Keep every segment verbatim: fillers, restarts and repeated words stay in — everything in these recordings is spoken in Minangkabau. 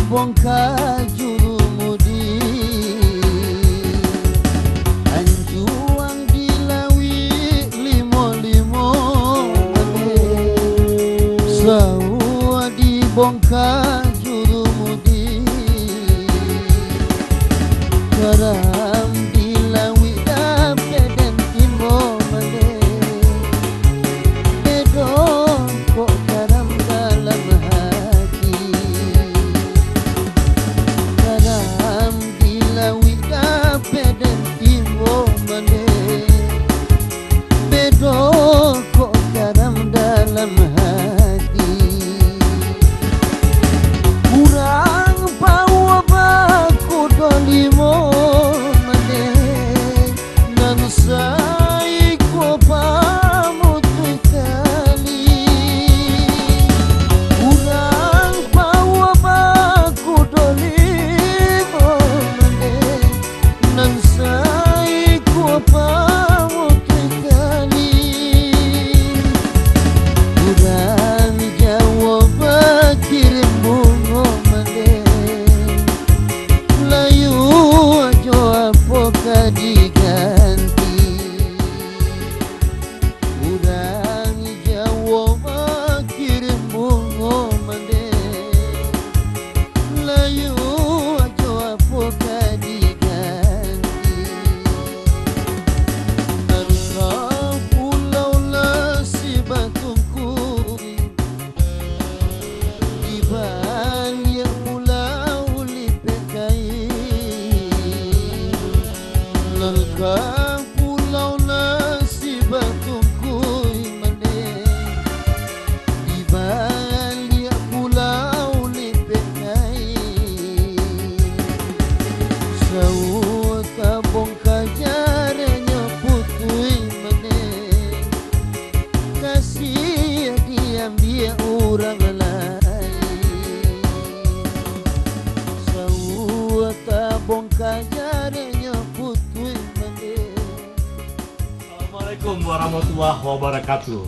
Bongka jurumudi, anjuang di lauik limo-limo mande. Sauah dibongka jurumudi, karam di lauik dapek den timbo mande. Bedo kok karam dalam hati. Karam di lauik dapek den timbo mande. Bedo kok karam dalam hati. Urang pauah bakudo limo mande. Nan saiko pamutuih tali. Urang pauah bakudo limo mande, nan saiko pamutuih tali. Urang Jawa bakirim bungo mande. Layua jo apo ka diganti? Urang Jawo bakirim bungo mande. Layua jo apo ka diganti? Nan ka pulau lah si batungku. Di baliak pulau lipek kain, nan ka pulau nasi batungkui mande. Di baliak pulau lipek kain, sauah tabongka jaranyo putuih mande. Kasiah diambiak urang lain. Sauah tabongka jaranyo putuih mande. Assalamualaikum warahmatullahi wabarakatuh.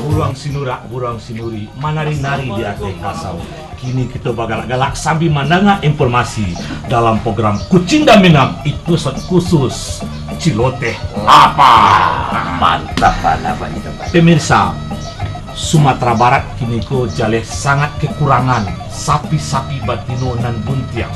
Buruang sinurak, buruang sinuri, manari-nari di ateh kasau. Kini kito bagalak-galak sambil mandanga informasi dalam program Kucing dan Minang, episod khusus Ciloteh Lapar. Mantap, mantap, mantap. Pemirsa, Sumatera Barat kini ko jaleh sangat kekurangan sapi-sapi batino nan buntiang.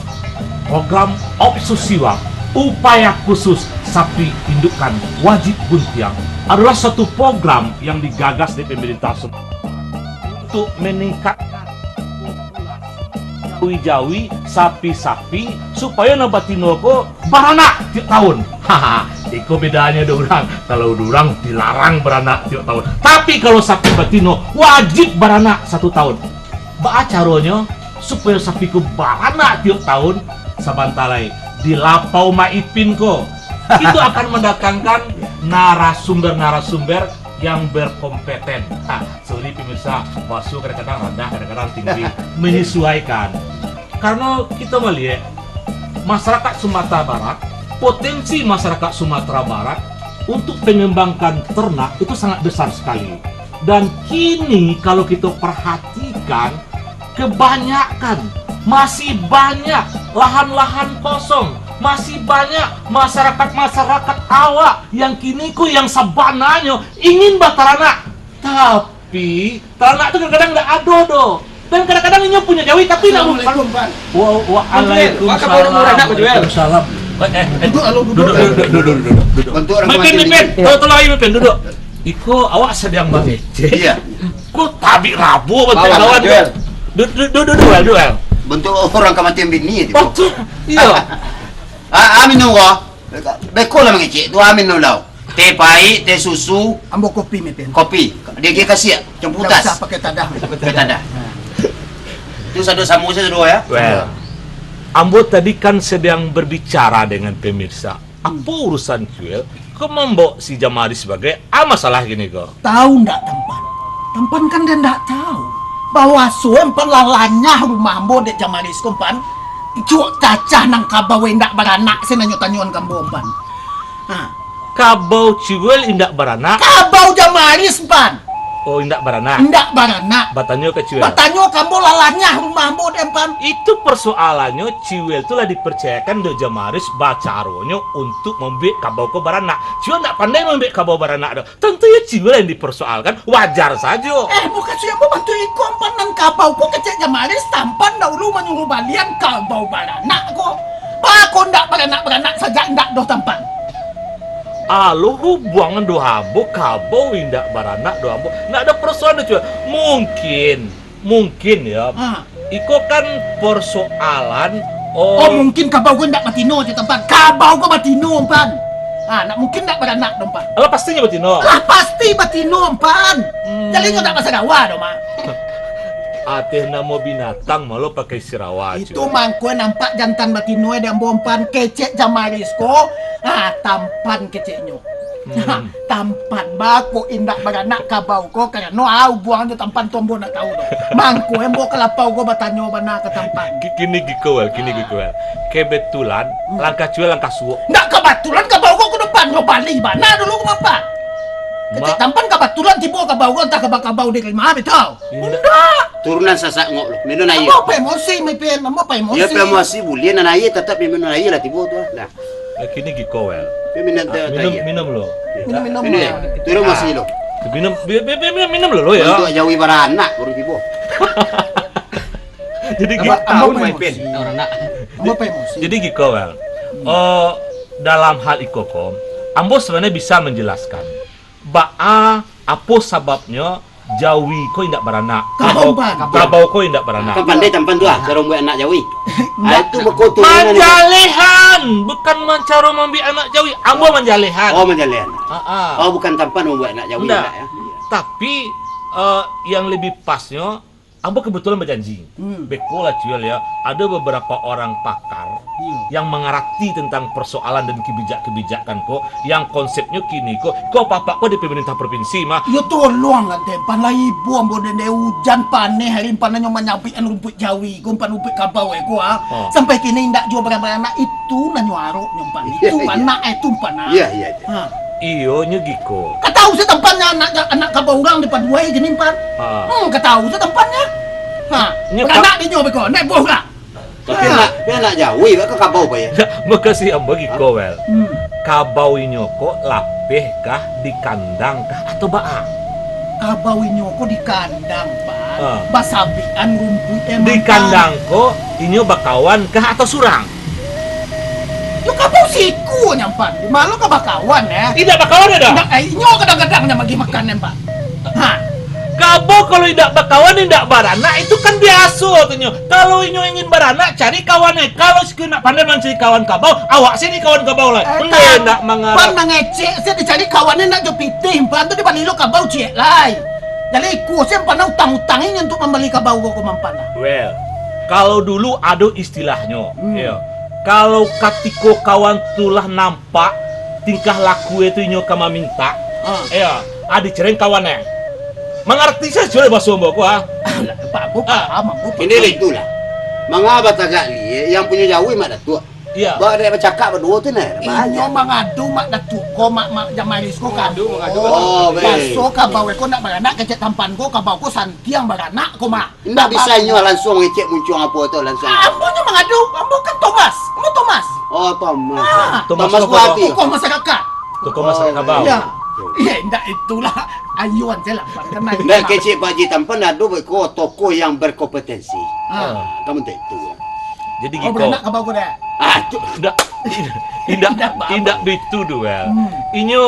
Program Opsus Siwa, upaya khusus sapi indukan wajib buntiang, adalah suatu program yang digagas dek pemerintah Sumatera Barat untuk meningkatkan populasi jawi-jawi, sapi-sapi, supayo nan batino ko baranak tiok tahun. Haha, iko bedanyo dek urang. Kalau dek urang dilarang baranak tiok tahun. Tapi kalau sapi batino, wajib baranak satu tahun. Baa caronyo supayo sapi ko baranak tiok tahun? Sabanta lai, di lapau Mak Ipin ko, kito akan mandatangkan narasumber-narasumber yang berkompeten. Ha, sorry pemirsa, bahaso kadang-kadang randah, kadang-kadang tinggi, menyesuaikan. Karena kita melihat masyarakat Sumatera Barat, potensi masyarakat Sumatera Barat untuk mengembangkan ternak itu sangat besar sekali. Dan kini kalau kita perhatikan, kebanyakan, masih banyak lahan-lahan kosong, masih banyak masyarakat-masyarakat awak yang kini ko yang sabananyo ingin bataranak, tapi taranak tu kadang-kadang ndak ado doh. Dan kadang-kadang inyo punyo jawi, tapi nak Assalamualaikum, Pan. Wa-, waalaikumsalam. Apa kabar, Bang Juel? Waalaikumsalam. Eh, eh, eh. Duduk, lalu duduk. Duduk, duduk, duduk, duduk, duduk. Bantu orang Mipin, kematian Mipin, Mipin. Tolong, tolong, Mipin, duduk. Iko awak sedang bangecek. Iya. Ko tabik rabo bantuak kawan. Juel. Duduk, duduk, duduk, duduk, duduk. Bantuak orang kematian bini tu. Betul. Iya. Ah, ah, minum ko. Beko lah mangecek tu, amin dulu. Teh paik, teh susu. Ambo kopi, Mipin. Kopi. Dia, dia kasih ya? Campur tas. Ndak usah pakai tadah, Mipin. Pakai tadah. Ha. Tu sado samo sajo dua ya. Well, ambo tadi kan sedang berbicara dengan pemirsa. Apa urusan Juel? Kau membawa si Jamari sebagai ah, masalah gini kau? Tahu ndak Tampan? Tampan kan dia ndak tahu. Bahwa suam pan lah lanyah rumah ambo dek Jamari ko, Pan. Cuak cacah nang kabau indak baranak, saya nanyo tanyoan ka ambo, Pan. Ha. Kabau Ciwel indak baranak. Kabau Jamalis, Pan. Oh, indak baranak. Indak baranak. Batanyo ka Ciwel. Batanyo ka ambo, lalanyah rumah ambo dek Ampan. Itu persoalannyo, Ciwel tu lah dipercayakan dek Jamaris bacaronyo untuk mambuek kabau ko baranak. Ciwel ndak pandai mambuek kabau baranak doh. Tantu yo Ciwel yang dipersoalkan, wajar sajo. Eh, mukasuik ambo bantuak iko, Ampan, nan kabau ko kecek Jamaris, Tampan dahulu manyuruah balian kabau baranak ko. Baa ko ndak baranak-baranak sajak indak doh, Tampan? Alo, hubuangan doh ambo, kabau indak baranak doh ambo. Ndak ado persoalan doh, Ciwel. Mungkin, mungkin yo. Ha. Iko kan persoalan, oh. Oh, mungkin kabau ko indak batino, Cik Tampan. Kabau ko batino, Ampan. Ha, ndak mungkin ndak baranak doh, Ampan. Alah, pastinyo batino. Lah, pasti batino, Ampan. Hmm. Jadi inyo ndak basarawa doh, Mak. Ateh namo binatang malah pakai sirawa, Itu Cik. Mangko nampak jantan batino dek ambo, Ampan, kecek Jamaris ko. Ha, Tampan keceknyo. Hmm. Tampan, baa ko indak baranak kabau ko, karano, ah, hubuangan jo Tampan tu ambo ndak tahu doh. Mangko ambo ka lapau ko batanyo bana ka Tampan. Ki-, kini giko, Wel, kini Ah. giko, Wel. Kebetulan, Hmm. langkah Ciwel langkah suok. Ndak kabatulan kabau ko ka Tampan, nyo bali bana dulu ka Tampan. Kecek Ma- Tampan kabatulan tibo kabau ko, antah kabau-kabau di rumah, betul? Indak. Indak. Turunan sasak ngok lo, minum aia. Ambo apo emosi, Mipin? Ambo apo emosi? Yo, apo emosi, buliah nan aia, tatap minum aia lah tibo tu lah. Nah. Eh, kini giko, Wel. Tapi minum Ah, teh, minum, teh, iya. minum lo. Minum, minum, Minum, ya. Minum. Turun Ah. masih lo. Tu minum, bi-, bi-, bi-, minum, minum lo, lo, ya. Untuk jawi baranak baru tibo. Jadi Apa, giko. apa Tahun pun main emosi. pen. Orang nak. Ambo apo emosi? Jadi giko, Wel. Hmm. Eh, dalam hal iko ko, ambo sebenarnya bisa menjelaskan. Baa, apo sababnyo jawi ko indak baranak? Kabau, Kabau, Pan. kabau ko indak baranak. Kan pandai Tampan tu ah, caro buek anak jawi. Ah, Ndak. itu beko turunan itu. Manjalehan, bukan mancaro mambuek anak jawi. Ambo manjalehan. Oh, manjalehan. Ah, ah. Oh, bukan Tampan mambuek anak jawi, Ndak. ndak, ya? Tapi, eh, yang lebih pasnyo, ambo kebetulan bajanji. Hmm. Beko lah, Ciwel, ya. Ada beberapa orang pakar Iya. yang mengerti tentang persoalan dan kebijak-kebijakan ko, yang konsepnyo kini ko, ko apak-apak ko di pemerintah provinsi mah. Yo tolong lah, Tampan lah, ibo ambo dek ujan paneh hari, Ampan nyo manyabik rumpuik jawi ko, Ampan, rumpuik kabau ko, ah. Oh. Sampai kini indak juo baranak-baranak, itu nan nyo aroknyo, Ampan. Itu Iya, iya. anak, eh, itu, Ampan, ah. Iya, iya, iya. Ha. Iyo, nyo giko. Ka tahu se Tampan nyo anak, anak kabau urang dipaduai kini, Ampan. Ha. Hmm, ka tahu se Tampan nyo. Ha. Nyo Baranak ka- di nyo beko, naik boh lah. Tapi Ha. anak, tapi anak jawi, bak ka kabau, Pak, ya? Makasih ambo giko, Wel. Hmm. Kabau inyo ko lapeh kah, di kandang kah, atau baa? Kabau inyo ko di kandang, Pan. Ha. Basabikan rumpuik emang, Di Pan. kandang ko, inyo bakawan kah atau surang? Yo kabau siko nyo, Pan. Di ma lo ka bakawan, eh? Indak bakawan ado? Indak, eh, inyo kadang-kadang nyo magi makan, eh, Pan. Ha. Kabau kalau indak bakawan, indak baranak, itu kan biaso tu nyo. Kalau inyo ingin baranak, cari kawan, eh. Kalau siko indak pandai mancari kawan kabau, awak sendiri kawan kabau lah. Eh, Ende tak, indak mangarap. Pan mangecek, se dicari kawan indak jo pitih, Pan tu dibali lo kabau ciek lai. Jadi iko se Pan utang-utang inyo untuk mambali kabau ko, ko Ampan lah. Well, kalau dulu ado istilahnyo, Hmm. yo. Kalau katiko kawan tu lah nampak tingkah laku e tu inyo ka mamintak, Ah. yo, ah, dicereng kawan e. Mangarati sajo lah baso ambo ko, ah. Alah, Pak, ambo Ah. paham, ambo Ini paham. lah itulah. Manga batagak liek, yang punyo jawi Mak Datuak. Iya. Ba-, dek bacakak baduo tu nah, Inyo banyak. mangadu Mak Datuak ko, Mak, Mak Jamalis ko kan. Mangadu, mangadu. Oh, baik. Baso kabau e ko ndak baranak, kecek Tampan ko, kabau ko santiang baranak ko, Mak. Indak bisa inyo langsung ngecek muncuang apo tu, langsung. Ah, ambo nyo mangadu, ambo kan Thomas, ambo Thomas. Oh, Thomas. Ah. Thomas Thomas apo? Buati. Tokoh masyarakat. Tokoh masyarakat Oh, kabau. Ya. Iya, indak itulah. Ayuan se lah, Pan, kan Indak itulah. kecek Pak Haji Tampan ado beko tokoh yang berkompetensi. Ah. Ah, kamu tak itu. Jadi Oh, giko. baranak kabau ko dah. Ah, tu. Indak, indak, Indak apa-apa. indak bitu doh, Wel. Hmm. Inyo,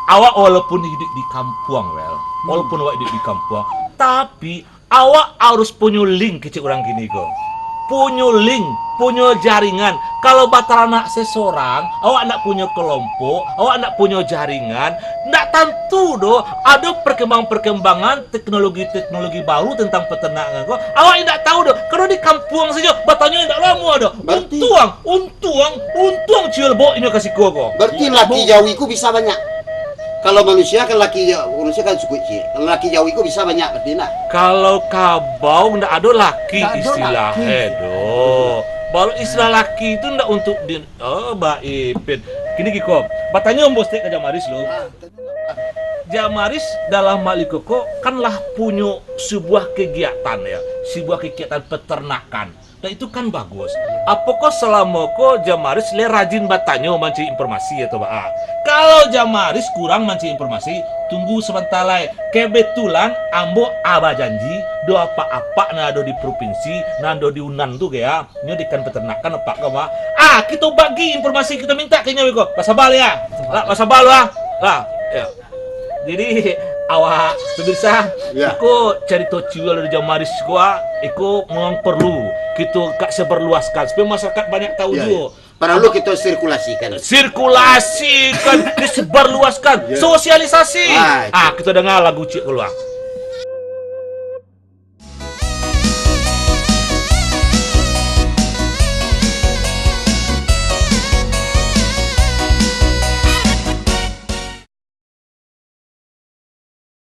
awak walaupun hidup di kampuang, Wel. Hmm. Walaupun awak hidup di kampuang, tapi awak harus punyo link kecek urang kini ko. Punyo link, punyo jaringan. Kalau bataranak sesorang, awak ndak punyo kelompok, awak ndak punyo jaringan, ndak tantu doh ado perkembang-perkembangan teknologi-teknologi baru tentang peternakan ko. Awak indak tahu doh. Kalau di kampuang sajo, batanyo indak lamo doh. Berarti Untuang, untuang, untuang Ciwel baok inyo ka siko ko. Berarti Iya, laki bo- jawi ku bisa banyak. Kalau manusia kan laki ja-, manusia kan sukuik ciek. Kalau laki jawi ko bisa banyak berarti nah. Kalau kabau ndak ado laki Ndak ado istilah laki. e doh. Kalau istilah laki tu ndak untuk di, oh, baik, Pin. Kini giko, batanyo ambo stek ka Jamaris lo. Ah, tanyo lah. Jamaris dalam hal iko ko kan lah punyo sebuah kegiatan, ya, sebuah kegiatan peternakan. Dan itu kan bagus. Apokoh salamo ko Jamaris le rajin batanyo mancari informasi atau baa? Kalau Jamaris kurang mancari informasi, tunggu sabanta lai. Kebetulan ambo aba janji, do apak-apak nan ado di provinsi, nan ado di Unan tu, ya. Nyo di kan peternakan apak ko, Pak. Ah, kito bagi informasi kito minta ka inyo ko. Basaba ya. Lah, basaba lah. Lah, ya. Jadi, awak pemirsa, ya, iko carito Ciwil dari Jamaris ko, ah, iko memang perlu kito ka sebarluaskan supaya masyarakat banyak tahu, ya, juo. Perlu kito sirkulasikan. Sirkulasikan, disebarluaskan, ya, sosialisasi. Ah, itu. Ah, kito dengar lagu ciek keluar.